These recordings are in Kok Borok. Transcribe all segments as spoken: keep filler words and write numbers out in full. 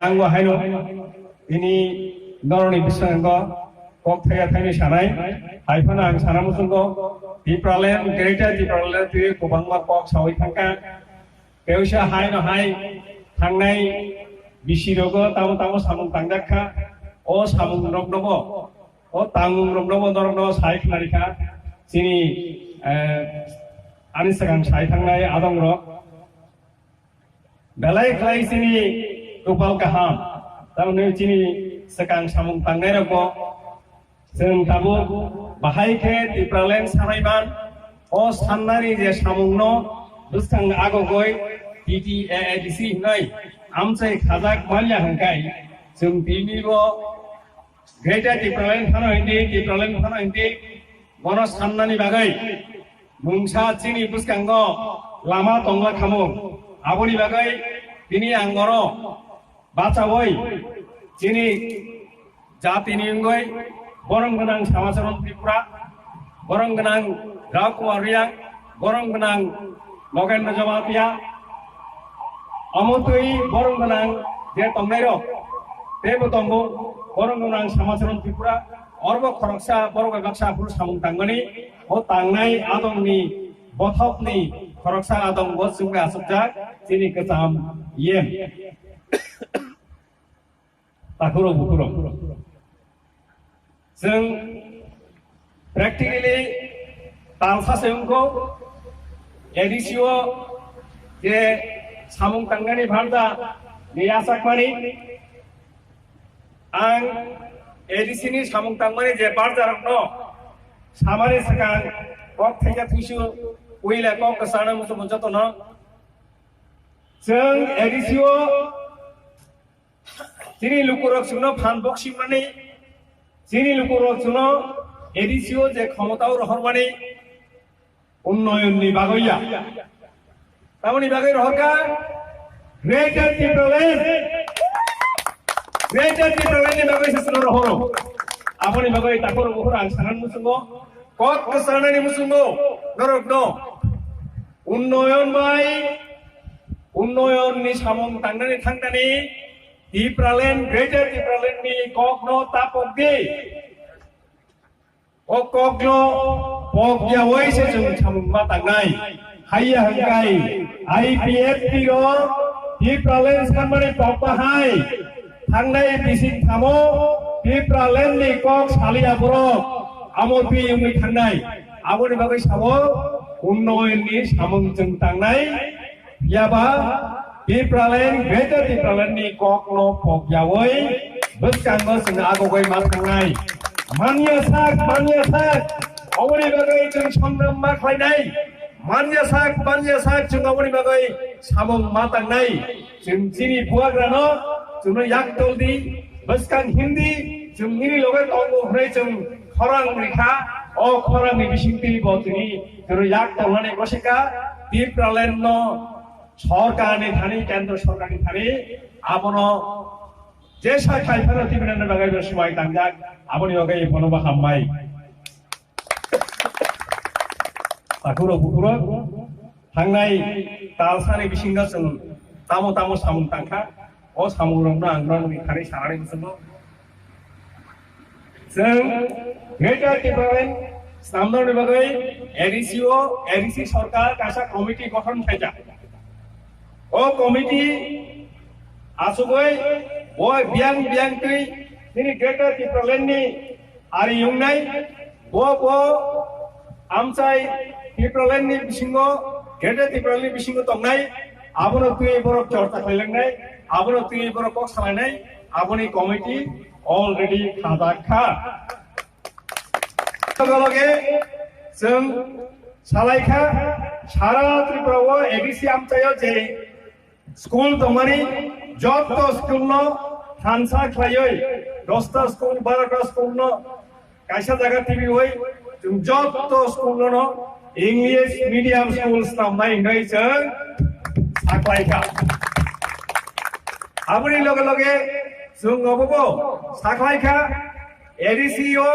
Ang bo haino tini noroni bwskango kok thaya thaini sanai, hai phano ang sana muchungo Tipraland, Greater Tipraland twi kwbangma kok sawi thangkha. Teisa haino hai thangnai bisi rogo tamo tamo samung tangjak kha. O samung rok nobo, o tangmung rok nobo norok no sai khnari kha. Chini, eh, ani swkang sai thangnai adong rok. Belai khlai chini kwpal kaham, tamni chini swkang samung tangnai rokbo chwng tabuk bahai khe Tipraland sanai man. O sannani je samungno bwskang agogoi T T A A D C hinwi amchai khajak manya hwnkhai chwng tinibo Greater Tipraland phano hindi, Tipraland phano hindi, bono sannani bagwi mungsa chini bwskango lama tongla khamung. Aboni bagwi tini ang oro bachaui chini jatini wngwi borom gwnang Samacharan Tripura, borom gwnang Rao Kumar Reang, borom gwnang Nogendra Jamatia, omo twi borom gwnang je tongnairok teibo tongo, borom gwnang Samacharan Tripura, orbo khoroksa borok bai baksa aphuru samung tangmani, o tangnai adongni bothopni khoroksa adong bo chwngno achukjak chini kwcham yem. Takhurok bukhurok. Chwng practically talsa se wngkho A D C o je samung tangnani barja ni yachakmani, ang A D C ni samung tangmani je barja rokno samani swkang kok thaisa thuisu puila kok kwchana muchungo jotono chwng A D C o chini lukurok chwngno phan boksimani, chini lukurok chwngno A D C o je khomotao rohormani unnoyonni bagwi ya. Tamoni bagwi rohorkha Greater Tipraland. Greater Tipraland ni bagwi se chwngno rohoro. Aboni bagwi takhurok bukhurok ang sanani muchungo, kok kwchanani muchungo norokno unnoyon bai, unnoyonni samung tangnani thangtani Tipraland, Greater Tipraland ni kokno tapok di. O kokno pok yawi se chwng samung ma tangnai. Haiya hwnkhe I P F T rok Tipraland sanmani pok bahai thangnai bising thamo Tipraland ni kok saliya borok amo twi wngwi thangnai. Aboni bagwi sabo unnoyonni samung chwng tangnai. Phiya ba Tipraland, Greater Tipraland ni kokno pok yawi bwskango chwng agogwi ma thangnai. Manya sak, manya sak, oboni bagwi chwng songram ma khlainai. Manya sak, manya sak, chwng oboni bagwi samung ma tangnai. Chwng chini buagrano chwngno yak tol di, bwskang hindi, chwng nini loge tongo hwnwi chwng khorang rikha. O khorangni bisingtwi bo chwngni chwngno yak tolnani gosikha. Tipraland no sorkarni thani, kendro sorkarni thani abono jesa khai phano Tipraland bagwi bo swmai tangjak, aboni bagwi bono bo hambai. Takhurok bukhurok, thangnai talsani bisingo chwng tamo tamo samung tangkha, o samungrokno ang norokni thani sanani muchungo. Chwng Greater Tipraland snamnani bagwi A D C o, A D C sorkar kaisa committee gothon khaijak. O committee achugwi bo biyang biyang twi nini Greater Tipraland ni ari wngnai, bo bo amchai Tipraland ni bisingo, Greater Tipraland ni bisingo tongnai, abono twi borok chorcha khlailangnai, abono twi borok kok salainai, aboni committee already khajak kha. Loge loge chwng salai kha, sara Tripura o A D C amchaio je school tongmani, joto school no thansa khlaiwi, dosta school, barota school no kaisa jaga tibiwi, chwng joto school no English medium school snamnai hwnwi chwng saklai kha. Aboni loge loge chwng obobo saklai kha, A D C o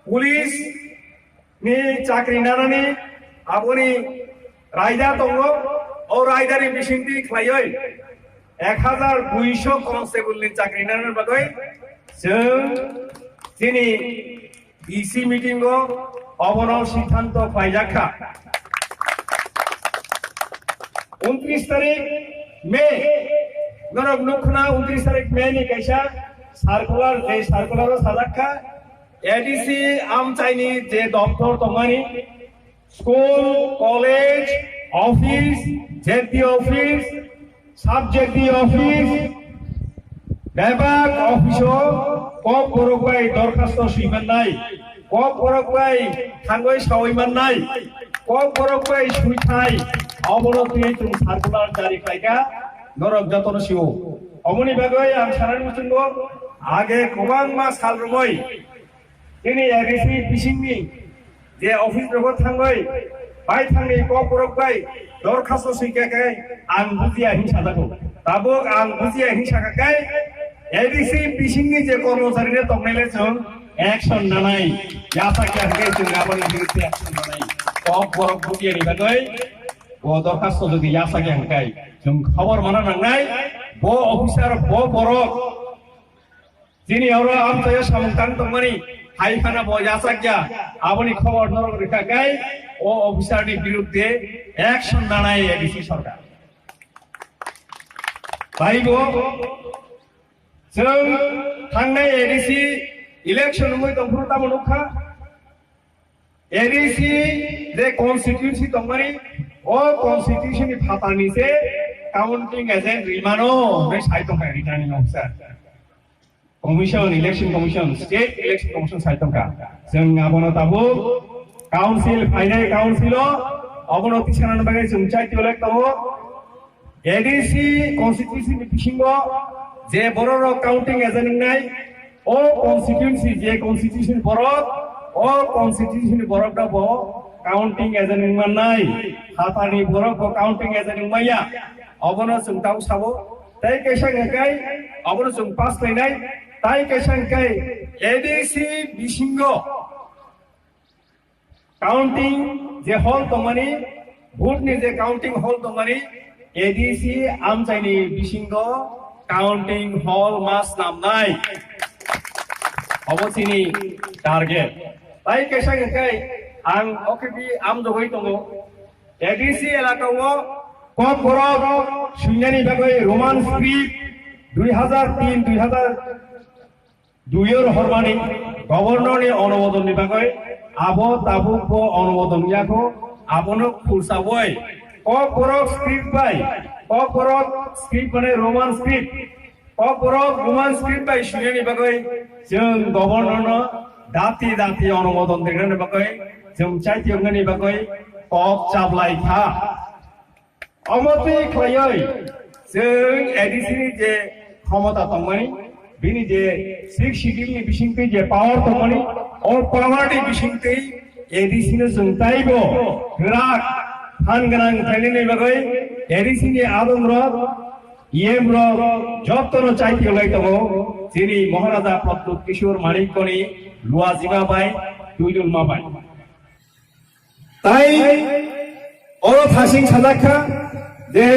police ni chakri nanani aboni raida tongo, o raidani bisingtwi khlaiwi ek hajar duiso constable ni chakri nani bagwi chwng chini E C meeting o obono siddhanto paijak kha. Untris tarik May, norok nukhna untris tarik May ni kaisa circular, je circular o sajak kha, A D C amchaini je doptor tongmani, school, college, office, Z D office, sub Z D office, bebak office o kok borok bai dorkhasto swi mannai, kok borok bai thangwi sawi mannai, kok borok bai swi thai, obono twi chwng circular jari khlaikha, norok jotono sio. Omoni bagwi ang sanani muchungo age kwbangma sal romwi chini A D C bisingni je office rogo thangwi bai thangni kok borok bai dorkhasto swi khe khe ang bujiya hin sajago. Tabuk ang bujiya hin sakha khe A D C bisingni je kormochari ne tongnai le chwng action nanai, yasa khe hwnkhe chwng aboni biruddhe action nanai. Kok borok bujiya ni bagwi bo dorkhasto jodi yasa khe hwnkhe chwng khobor mana nangnai, bo officer, bo borok chini oro amchaio samung tang tongmani hai phano bo yachakya, aboni khobor norok rwkha khe o officer ni biruddhe action nanai A D C sorkar. Taibo chwng thangnai A D C election wngwi tongphuru tamo nukha, A D C je constituency tongmani, o constituency ni phatarni se counting agent rimano hwnwi sai tongkha returning officer. Commission, Election Commission, State Election Commission sai tongkha. Chwng abono tabuk council, phainai council o, abono tisanani bagwi chwng chai tolek tongo. A D C constituency ni bisingo je borok rok counting agent wngnai, o constituency, je constituency ni borok, o constituency ni borok no bo counting agent wngmannai, phatarni borok bo counting agent wngmaya, obono chwng tau sabo. Tai kaisa hwnkhe abono chwng pass khlainai, tai kaisa hwnkhe A D C bisingo counting je hall tongmani, vote ni je counting hall tongmani, A D C amchaini bisingo counting hall ma snamnai. Obo chini target. Tai kaisa hwnkhe ang O K B amjogwi tongo. A D C elaka o kok borok swinani bagwi Roman script dui hazar tin, dui hazar dui o rohormani governor ni onumodon ni bagwi abo tabuk bo onumodon yakho, abono khulsawoi kok borok script bai, kok borok script mane Roman script, kok borok Roman script bai swinani bagwi chwng governor no dati dati onumodon rinani bagwi chwng chaitiyoknani bagwi kok chablai kha. Omo twi khlaiwi chwng A D C ni je khomota tongmani, bini je sixth schedule ni bisingtwi je power tongmani, o power ni bisingtwi A D C no chwng taibo kwrak phan gwnang khlainani bagwi A D C ni adong rok, E M rok jotono chaitiyolai tongo chini Maharaja Pradyut Kishore Manikya ni luajima bai, twidulma bai. Tai oro thasing sajak kha je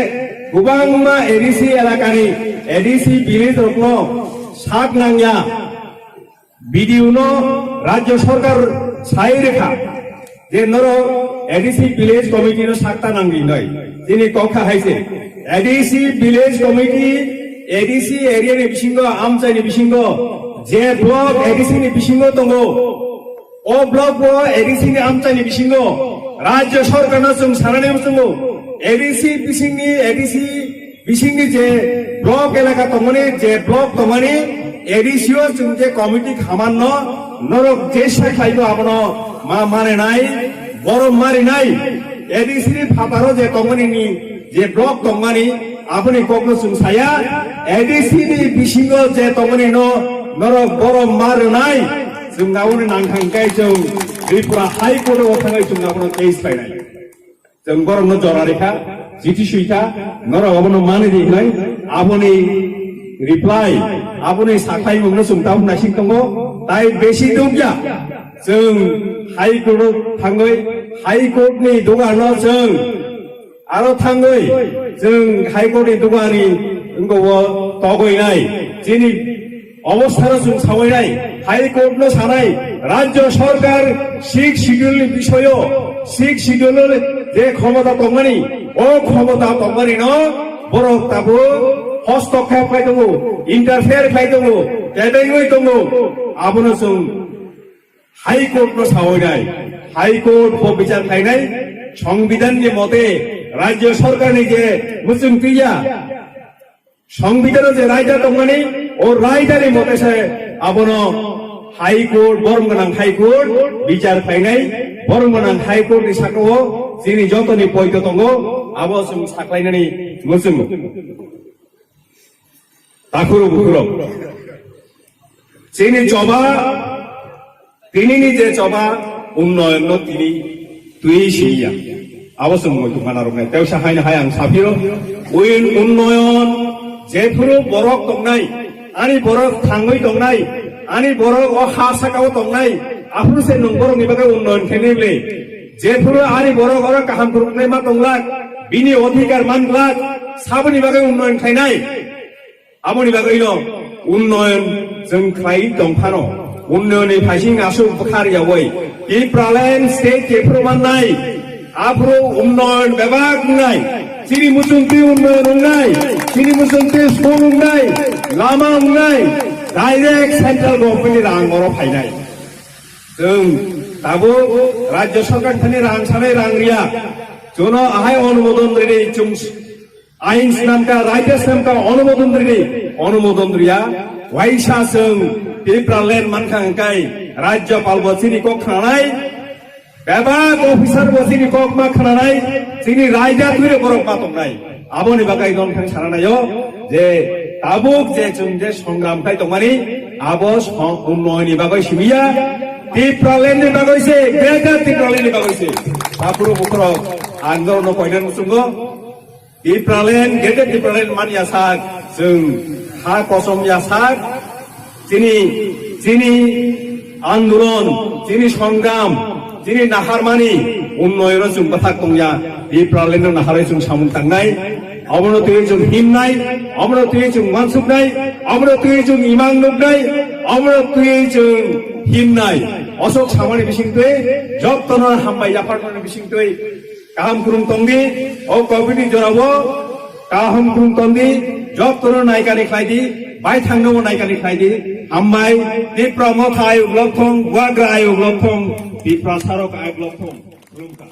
kwbangma A D C elakani, A D C village rokno sak nangya, B D O no Rajya Sarkar sai rwkha je norok A D C village committee no sakta nangdi hinwi. Chini kok kha hai se, A D C village committee, A D C area ni bisingo, amchai ni bisingo, je block A D C ni bisingo tongo, o block bo A D C ni amchai ni bisingo, Rajya Sarkar no chwng sanani muchungo, A D C bisingni, A D C bisingni je block elaka tongmani, je block tongmani, A D C o chwng je committee khaman no norok je sai khlaibo abono ma mane nai, borom mari nai, A D C ni phataro je tongmani ni je block tongmani, aboni kokno chwng saya, A D C ni bisingo je tongmani no norok borom ma rwnai, chwng aboni nangkha hwnkhe chwng Tripura High Court o thangwi chwng abono case khlainai. Chwng borokno jora rikha, chithi swikha, norok abono mani di hinai, aboni reply, aboni sakhlaimungno chwng tabuk naising tongo, tai besi dukya, chwng High Court o thangwi, High Court ni dugano chwng Aro thangwi chwng High Court ni dugani Wngkha o togwi nai, chini obostha no chwng sawi nai, High Court no sanai, Rajya Sarkar Sixth Schedule ni bisoyo, Sixth Schedule je khomota tongmani, o khomota tongmani no borok tabuk hostokkhep khai tongo, interfere khai tongo, kebengwi tongo, abono chwng High Court no sawi nai, High Court bo bichar khainai, Songbidan ni mote Rajya Sarkar ni je muchung twiya, Songbidan o je raida tongmani, o raida ni mote se abono High Court, borom gwnang High Court bichar khainai, borom gwnang High Court ni sakao chini joto ni poito tongo, abo chwng saklainani muchungo. Takhurok bukhurok. Chini choba, tini ni je choba, unnoyon no tini twi siniya. Abo chwng muitu mana rok nai. Teusa haino hai ang saphiro, uin unnoyon jephuru borok tongnai, ani borok thangwi tongnai, ani borok o ha sakao tongnai, aphuru se nwng borok ni bagwi unnoyon khenai le. Jephuru ani borok oro kaham khuroknai ma tonglak, bini odhikar manglak, saboni bagwi unnoyon khainai. Aboni bagwino unnoyon chwng khlai tong phano, unnayonni phaising aswk bwkha rwyaui Tipraland state jephuru mannai, aphuru unnoyon bebak wngnai, chini muchungtwi unnoyon wngnai, chini muchungtwi school wngnai, lama wngnai, direct central government ni rang oro phainai. Chwng tabuk Rajya Sarkar thani rang sanai, rang riya. Jono ahai onumodon rini chwng ain snamkha, raida snamkha, onumodon rini, onumodon riya. Waisa chwng Tipraland mankha hwnkhe Rajyapal bo chini kok khnanai, bebak officer bo chini kok ma khnanai, chini raida twire borok ma tongnai. Aboni bagwi nono thang sana naio je tabuk je chwng je songram khai tongmani, abo song-, unnoyonni bagwi simiya, Tipraland ni bagwi se, Greater Tipraland ni bagwi se. Takhurok bukhurok ang norokno koinani muchungo, Tipraland, Greater Tipraland manya sak, chwng ha kosom ya sak, Chini, chini andolon, chini songram, chini naharmani unnoyono chwng bwthak tongya, Tipralandno naharwi chwng samung tangnai, obono twiwi chwng himnai, obono twiwi chwng uansuknai, obono twiwi chwng imang nuknai, obono twiwi chwng himnai. Osok samani bisingtwi, jottono hambai yapharmani bisingtwi, Kaham khulum tongdi, o covid ni jorao kaham khulum tongdi, jottono naikani khlaidi, baithangno naikani khlaidi, hambai, Tipra Motha ayuk lokthong, Bubagra ayuk lokthong, Tiprasarok ayuk lokthong. Khulumkha.